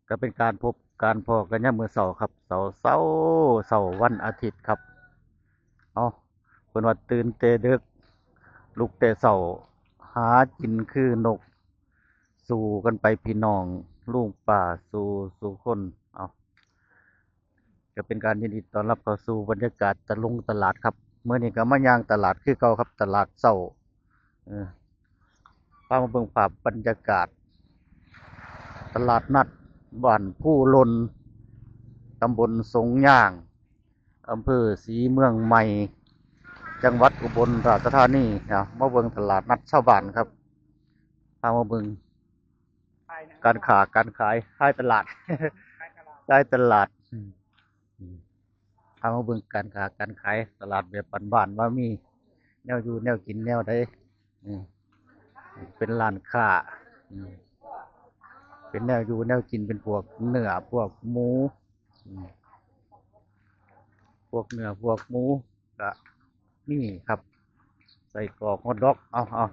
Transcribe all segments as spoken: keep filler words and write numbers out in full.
ก็เป็นการพบการพ้อกันยามมื้อเช้าครับ เช้า เช้า เช้าวันอาทิตย์ครับ เอา เพิ่นว่าตื่นแต่ดึก ลุกแต่เช้า หากินคือนก สู้กันไปพี่น้อง ลุงป้า สู้ สู้คน เอา ก็เป็นการยินดีต้อนรับเข้าสู่บรรยากาศตะลงตลาดครับ มื้อนี้ก็มาย่างตลาดคือเก่าครับ ตลาดเช้า เออ พามาเบิ่งภาพบรรยากาศ ตลาดนัดบ้านภูหล่น ตำบลสงยาง อำเภอศรีเมืองใหม่ จังหวัดอุบลราชธานีนะ มาเบิ่งตลาดนัดชาวบ้านครับ พามาเบิ่งการค้าการขาย ขายตลาด ขายตลาด อืม อืม พามาเบิ่งการค้าการขาย ตลาดแบบบ้านๆ ว่ามีแนวอยู่แนวกินแนวใด อืม เป็นร้านค้า อืม เป็นแนวอยู่แนวกิน เป็นพวกเนื้อ พวกหมู อืม พวกเนื้อ พวกหมู ก็นี่ครับ ไส้กรอก ฮอทดอก เอา เอา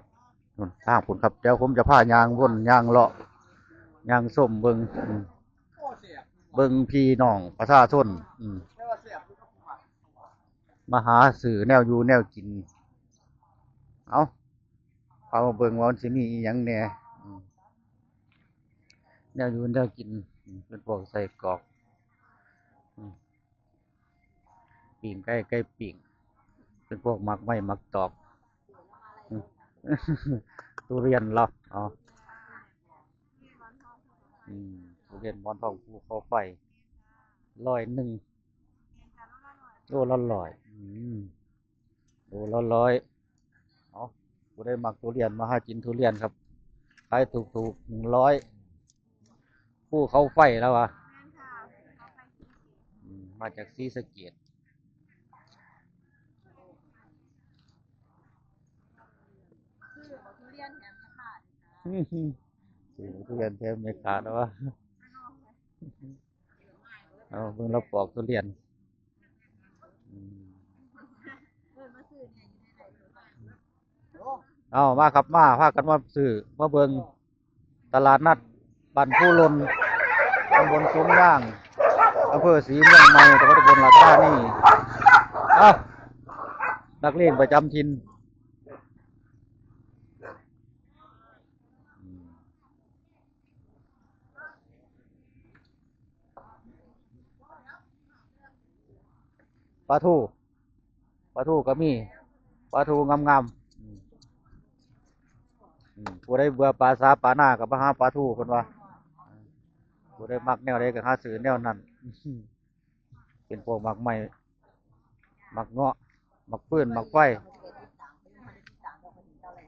นู่น ทางพุ้นครับ เดี๋ยวผมจะพาย่างวน ย่างเลาะ ย่างชมเบิ่ง อืม เบิ่งพี่น้องประชาชน อืม มาหาซื้อแนวอยู่แนวกิน เอา เอามาเบิ่งว่ามันสิมีอีหยังแหน่ อืม แนวอยู่แนวกิน อืม เป็นพวกไส้กรอก อืม ปิ้งไก่ ไก่ปิ้ง เป็นพวกหมากไม้หมากตอก อืม ทุเรียนเหรอ อ๋อ อืม ทุเรียนหมอนทองภูเขาไฟ ร้อยหนึ่ง โลละร้อย อืม โลละร้อย เอา ผู้ใดมักทุเรียนมาหากินทุเรียนครับ ขายถูกๆ หนึ่งร้อย ภูเขาไฟแล้ววะ อืม มาจากศรีสะเกษ ซื้อทุเรียนแถมแม่ค้าแล้ววะ เอา เบิ่งเราปอกทุเรียน อืม เอา มาครับ มา พากันมาซื้อ มาเบิ่งตลาดนัดบ้านภูหล่น ตำบลสงยาง อำเภอศรีเมืองใหม่ จังหวัดอุบลราชธานี เอา นักเลงประจำถิ่น อืม ปลาทู ปลาทูก็มี ปลาทูงามๆ อืม อืม ผู้ใดเบื่อปลาสาปลาหน้าก็มาหาปลาทูเพิ่นว่า ผู้ใดมักแนวใดก็หาซื้อแนวนั้น เป็นพวกหมากไม้ หมากเงาะ หมากฟืน หมากไฟ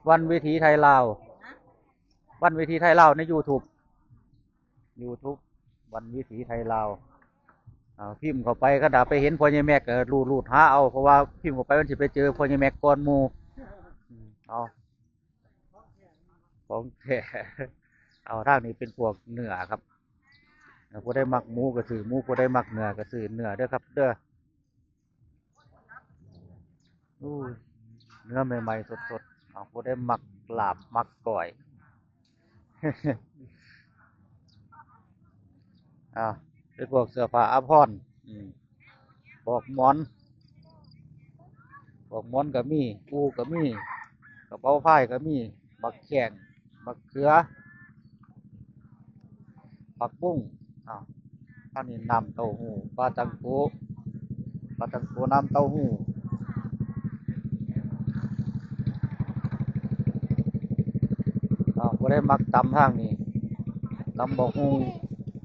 วันวิถีไทยลาว วันวิถีไทยลาวในยูทูบ ยูทูบ วันวิถีไทยลาว อ่า พิมพ์เข้าไป คันถ้าไปเห็นพ่อใหญ่แม็กก็รูดๆหาเอา เพราะว่าพิมพ์เข้าไปมันสิไปเจอพ่อใหญ่แม็กก่อนหมู่ อืม เอา ของแท้ เอา ทางนี้เป็นพวกเนื้อครับ ผู้ใดมักหมูก็ซื้อหมู ผู้ใดมักเนื้อก็ซื้อเนื้อเด้อครับเด้อ อู้ เนื้อใหม่ๆ สดๆ เอา ผู้ใดมักลาบมักก้อย อ่า เป็นพวกเสื้อผ้าอาภรณ์ อืม ปลอกหมอน ปลอกหมอนก็มี อูก็มี กระเป๋าพายก็มี บักแข้ง บักเขือ ผักบุ้ง อ้าว อันนี้น้ำเต้าหู้ ปลาตังโก ปลาตังโกน้ำเต้าหู้ อ้าว ผู้ใดมักตำทางนี้ ตำบักหุ่ง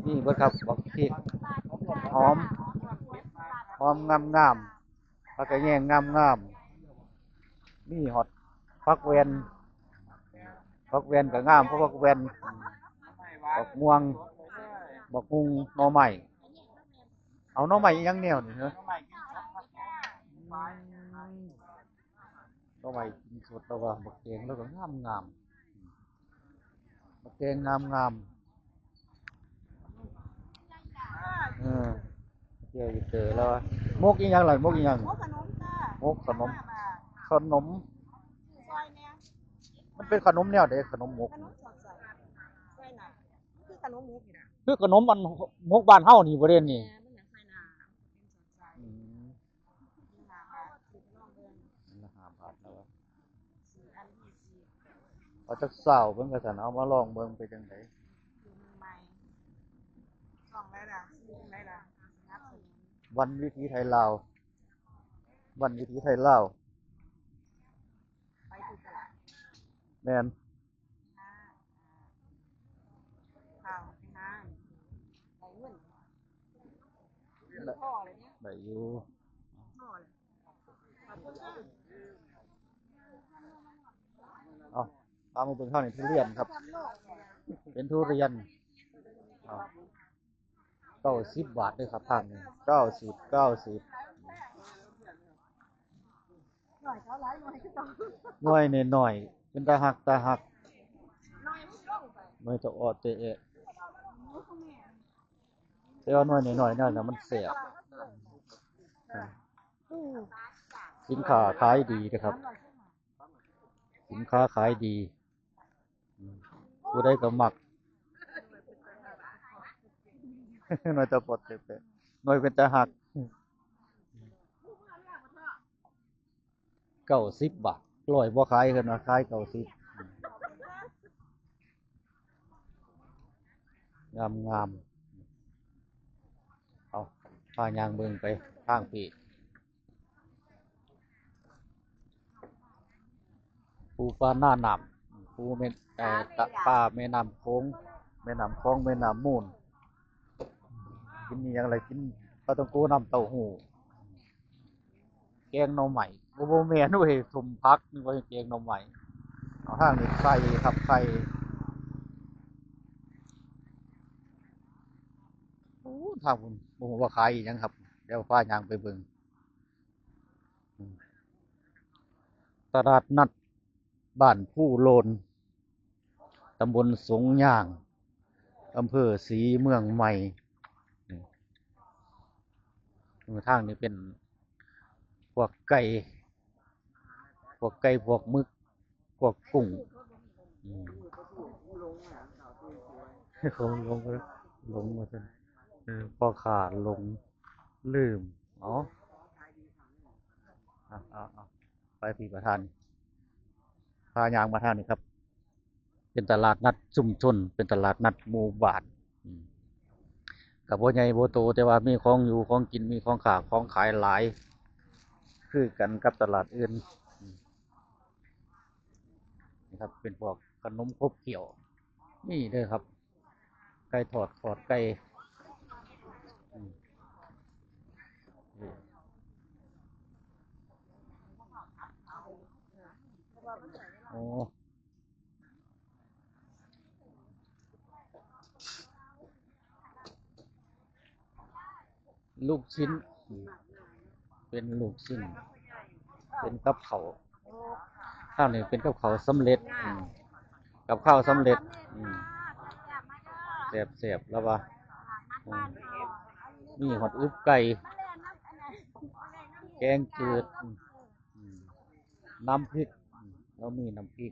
นี่เบิดครับ บักพริก หอม หอมงามๆ ผักกะแยงงามๆ มีฮอดผักแว่น ผักแว่นก็งาม เพราะผักแว่น บักม่วง บักหุ่ง หน่อไม้ เอาหน่อไม้อีหยังแนวนี่เหรอ หน่อไม้กินสดแล้วว่า บักแตงแล้วก็งามงาม บักแตงงามงาม เออ เจียวอยู่เตอแล้ววะ มกอีหยังล่ะ มกอีหยัง มกขนมจ้า มกขนม ห้าบาท ขนม ซื้อซอยแหน่ มันเป็นขนมแนวใด ขนมมก ขนมสอดใส่ ใส่น่ะ มันคือขนมมกนี่นะ คือขนมอันหมกบ้านเฮานี่บ่เด่นนี่ แม่มันอยากใส่น้ำเป็นสดใส อืม ห้าบาท ซื้อไปลองเบิ่ง อันละห้าบาทแล้ววะ ซื้ออันที่สิบ เอาจักซาวเบิ่งกะซั่น เอามาลองเบิ่งเป็นจั่งใด ซื้อใหม่ๆ ลองได้ล่ะ ซื้อจั่งใดล่ะ สนับสนุน วันวิถีไทยลาว วันวิถีไทยลาว ไปที่ตลาด แม่น ข้าวทาน ได้เงิน ได้ พ่อเลยเนี่ย ได้อยู่ พ่อเลย ขอบคุณค่ะ เอา ตามมาเบิ่งข้างนี้ทุเรียนครับ เป็นทุเรียน เอา เก้าสิบบาทเด้อครับ ทางนี้ เก้าสิบ เก้าสิบ หน่วยน้อยๆ เป็นตาฮัก ตาฮัก หน่วยตะออดเตะแอะ แต่ว่าหน่วยน้อยๆ นั่นน่ะมันแซ่บ สินค้าขายดีนะครับ สินค้าขายดี ผู้ใดก็มัก หน่วยตะออดเตะแอะ หน่วยเป็นตาฮัก เก้าสิบบาท ร้อยบ่ขาย เพิ่นว่าขายเก้าสิบ งามๆ เอา พาย่างเบิ่งไปทางพี้ ปูปลาหน้าน้ำ ปูแม่ เอ่อ ตะ ปลาแม่น้ำโขง แม่น้ำคลอง แม่น้ำมูล กินอีหยังล่ะ กินปลาท่องโกน้ำเต้าหู้ แกงหน่อไม้ บ่ บ่แม่นเว้ย ส้มผัก นึกว่าแกงหน่อไม้ เอา ทางนี้ไข่ครับ ไข่ โอ้ ทางพุ้น บ่ฮู้ว่าขายอีหยังครับ เดี๋ยวพาย่างไปเบิ่ง อืม ตลาดนัดบ้านภูโลน ตำบลสงยาง อำเภอศรีเมืองใหม่ นี่ เออ ทางนี้เป็นพวกไก่ พวกไก่ พวกหมึก พวกกุ้ง อืม หลง หลง หลงมาซั่น เออ พ่อค้าหลง ลืม เอา เอา เอา เอา ไปพี้ประธาน พาย่างมาทางนี้ครับ เป็นตลาดนัดชุมชน เป็นตลาดนัดหมู่บ้าน อืม ก็บ่ใหญ่บ่โต แต่ว่ามีของอยู่ ของกิน มีของค้า ของขายหลาย คือกันกับตลาดอื่น อืม นี่ครับ เป็นพวกขนมขบเขี้ยว นี่เด้อครับ ไก่ทอด ทอดไก่ อืม นี่ โอ้ ลูกชิ้น เป็นลูกชิ้น เป็นกับข้าว ข้าวนี่เป็นกับข้าวสำเร็จ อืม กับข้าวสำเร็จ อืม แซ่บๆ แล้ววะ อืม มีฮอดอึบไก่ แกงจืด อืม อืม น้ำพริก อืม แล้วมีน้ำพริก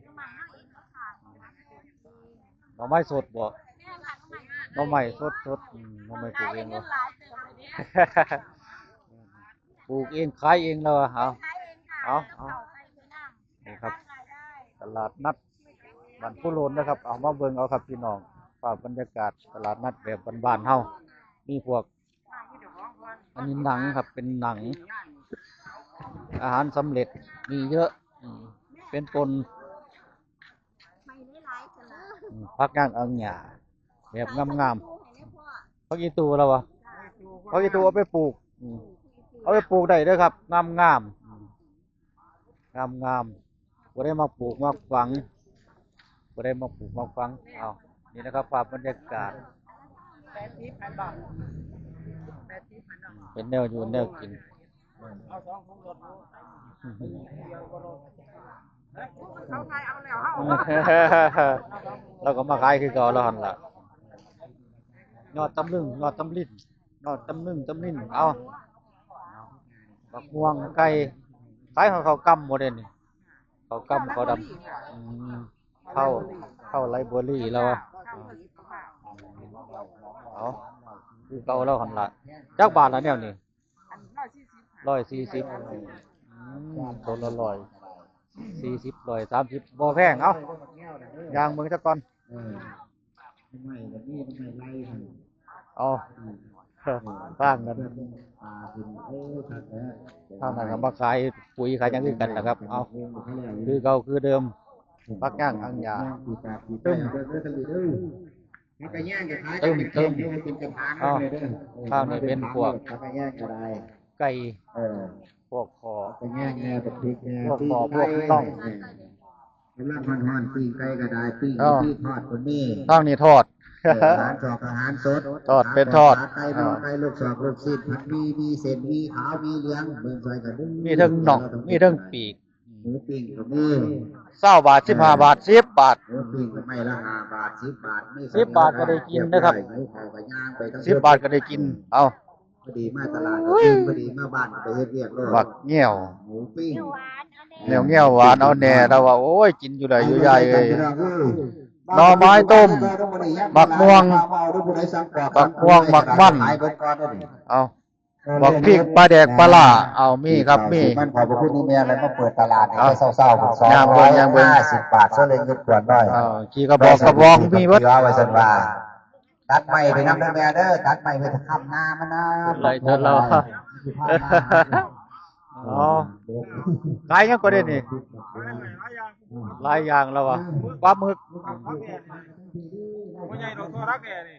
หน่อไม้สดบ่ หน่อไม้สดๆ อืม หน่อไม้ปลูกเองบ่ ปลูกเองขายเองแล้วอะ เอา เอา เอา นี่ครับ ตลาดนัดบ้านภูโลนนะครับ เอามาเบิ่งเอาครับพี่น้อง ภาพบรรยากาศตลาดนัดแบบบ้านๆ เฮา มีพวก อันนี้หนังครับ เป็นหนัง อาหารสำเร็จ มีเยอะ อืม เป็นป่น อืม ผักย่างอังหญ้า แบบงามๆ ผักอีตูแล้ววะ ผักอีตูเอาไปปลูก อืม เอาไปปลูกได้เด้อครับ งามๆ อืม งามๆ บ่ได้มาปลูกมาฝัง บ่ได้มาปลูกมาฝัง เอา นี่นะครับ ภาพบรรยากาศ แปดสิบพันบาท แปดสิบพันบาท เป็นแนวอยู่แนวกิน เอาสองถุงรถ เขาไทยเอาแล้ว เฮา เราก็มาขายคือเก่าแล้วหั่นล่ะ ยอดตำลึง ยอดตำลิน ยอดตำลึง ตำลิน เอา บักม่วงไก่ ขายของเขากำบ่เด้นี่ เขากำเขาดำ อืม เข้า เข้าไลฟ์เบอรี่แล้วอะ เอา คือเก่าแล้วหั่นล่ะ จักบาทละแนวนี้ อันร้อยสี่สิบ ร้อยสี่สิบ อืม ตัวละร้อยสี่สิบ ร้อยสามสิบ บ่แพง เอ้า ย่างเบิ่งซะก่อน เออ ไม่ แบบนี้ ไม่ไล่ เอา อืม ทางนั้น ปลาเป็น โอ้ ครับ ทางนั้นก็มาขายปุ๋ยขายหยังคือกันนะครับ เอา คือเก่าคือเดิม ผักย่างอังหญ้า ตึม มันก็ย่างกับขาย ตึม ตึม เดี๋ยวมันเป็นกระถาง เอา เลยเด้อ เออ ทางนี้เป็นพวก มันเป็นถางเลย ผักย่างก็ได้ ไก่ เออ พวกขอ ผักย่างแน่ ผักพริกแน่ พวกขอ ปิ้งไก่ พวกน่อง เออ กำลังฮ้อนๆ ปิ้งไก่ก็ได้ ปิ้ง อ๋อ ปิ้งทอดก็มี ทางนี้ทอด เออ อาหารสด อาหารสด ทอดเป็นทอด ขาไก่ น่องไก่ ลูกสอก ลูกชิ้น ผัดหมี่ มีเส้น มีขาว มีเหลือง เบิ่งซอยกันเด้อ มีทั้งน่อง มีทั้งปีก หมูปิ้งก็มี ซาวบาท สิบห้าบาท สิบบาท หมูปิ้งก็ไม้ละห้าบาท สิบบาท มี สิบบาทก็ได้กินนะครับ หิวข้าวก็ย่างไปทั้ง สิบบาทก็ได้กิน เอา พอดีมาตลาดก็ปิ้ง พอดีมาบ้านก็ไปเฮ็ดเวียกโลด บักเงี้ยว หมูปิ้ง เงี้ยว เงี้ยวหวาน เอาแน่ แต่ว่า โอ้ย กินอยู่ได้อยู่ยายเอ้ย หน่อไม้ต้ม บักม่วง บักม่วง บักมัน ขายเบิดก่อนเด้อนี่ เอา บักพริก ปลาแดก ปลาร้า เอา มีครับ มี มันขอบพระคุณที่แม่อะไรมาเปิดตลาดให้ เอา เช้าๆ ผม ย่างเบิ่ง ย่างเบิ่ง สองร้อยห้าสิบบาท ช่วยเลยเงินขวดน้อย เอา ขี่กระบอก กระบอก มีเบิด เอาไว้ซั่นว่า ตัดไม้ไปนำเด้อแม่เด้อ ตัดไม้ไปทำนามันนะ ไรเถอะเรา อ๋อ ขายหยังก็ได้นี่ หลายอย่างแล้ววะ ปลาหมึก บ่ใหญ่ดอก ตัวรักแก่นี่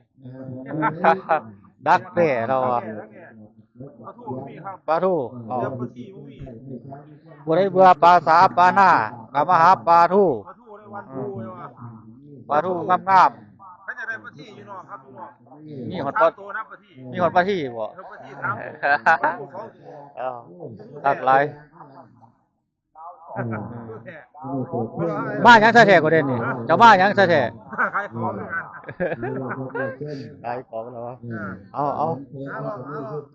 ดักแด้เราอะ ปลาทูมีครับ ปลาทู อ๋อ เดี๋ยวปลาที่บ่มี บ่ได้เบื่อปลาสาปลาหน้า ก็มาหาปลาทู ปลาทูในวันทูเลยว่ะ ปลาทูงามๆ ถ้าจะได้ปลาที่อยู่นอกครับอยู่นอก มีฮอดปลา สามตัวนะปลาที่ มีฮอดปลาที่บ่ เออ ปลาที่สามตัว เอ้า หลากหลาย อืม มาหยังแท้ๆ ก็ได้นี่ เจ้ามาหยังแท้ๆ ขายของเลยนะ ขายของแล้ววะ อืม เอา เอา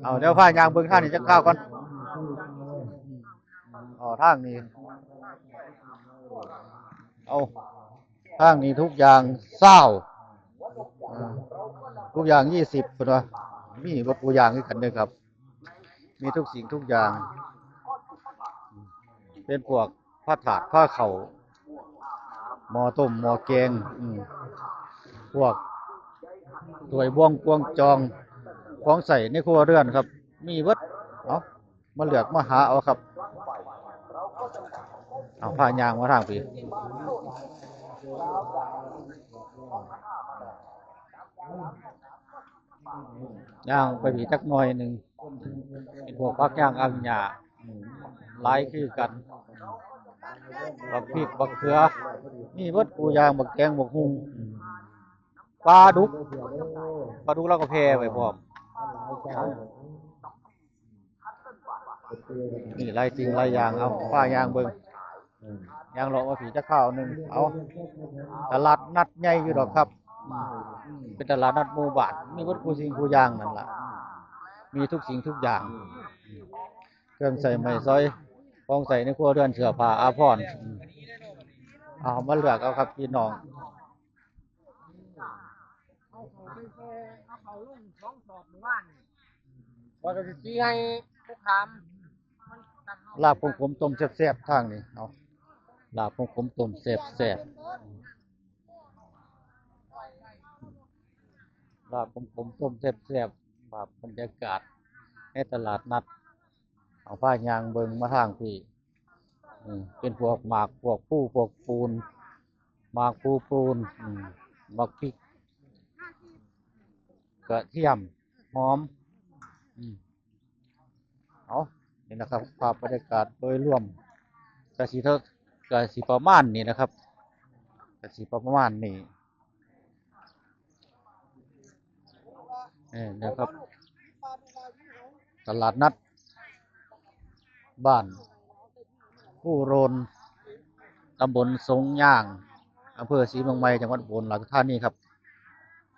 เอา เดี๋ยวพาย่างเบิ่งทางนี้จักคราวก่อน อ๋อ ทางนี้ เอา ทางนี้ทุกอย่างซาว อ่า ทุกอย่างยี่สิบ เพิ่นว่า มีเบิดทุกอย่างคือกันเด้อครับ มีทุกสิ่งทุกอย่าง เป็นพวกผ้าถาด ผ้าเข่า หม้อต้ม หม้อแกง อืม พวกถ้วยบ่วงกวงจอง ของใช้ในครัวเรือนครับ มีเบิด เอา มาเลือกมาหาเอาครับ เอา พาย่างมาทางพี้ ย่างไปพี้จักหน่อยหนึ่ง เป็นพวกผักย่างอังหญ้า อืม หลายคือกัน บักพริก บักเขือ มีเบิดกูอย่าง บักแตง บักหุ่ง อืม ปลาดุก ปลาดุกแล้วก็แพไว้พร้อม นี่หลายสิ่งหลายอย่าง เอา พาย่างเบิ่ง ย่างเลาะมาพี้จักคราวหนึ่ง เอา ตลาดนัดใหญ่อยู่ดอกครับ เป็นตลาดนัดหมู่บ้าน มีเบิดคู่สิ่งคู่อย่างนั่นล่ะ มีทุกสิ่งทุกอย่าง เครื่องใช้ไม้สอย ของใช้ในครัวเรือน เสื้อผ้าอาภรณ์ เอามาเลือกเอาครับพี่น้อง เอาเขาไปแช่ เอาเขาลงสองสอบหมู่บ้านนี่ ว่าจะสิให้พวกถาม ลาบขมๆ ต้มแซ่บๆ ทางนี้ เอา ลาบขมๆ ต้มแซ่บๆ ลาบขมๆ ต้มแซ่บๆ ภาพบรรยากาศในตลาดนัด เอาพาย่างเบิ่งมาทางพี้ อืม เป็นพวกหมาก พวกภู พวกปูน หมากภูปูน อืม บักพริก กระเทียม หอม อืม เอา นี่นะครับ ภาพบรรยากาศโดยรวม กะสิเท่า กะสิประมาณนี้นะครับ กะสิประมาณนี้ เออ นะครับ ตลาดนัด บ้านภูโรน ตำบลสงยาง อำเภอศรีเมืองใหม่ จังหวัดอุบลราชธานีครับ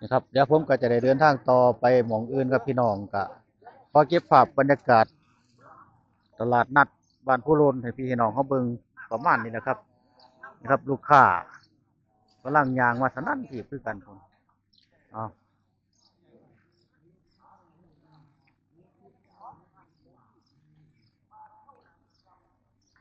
นะครับ เดี๋ยวผมก็จะได้เดินทางต่อไปหม่องอื่นครับพี่น้อง ก็ขอเก็บภาพบรรยากาศ ตลาดนัดบ้านภูโรนให้พี่ให้น้องเขาเบิ่งประมาณนี้นะครับ นะครับ ลูกค้ากำลังย่างมาสนั่นทีบคือกัน เอา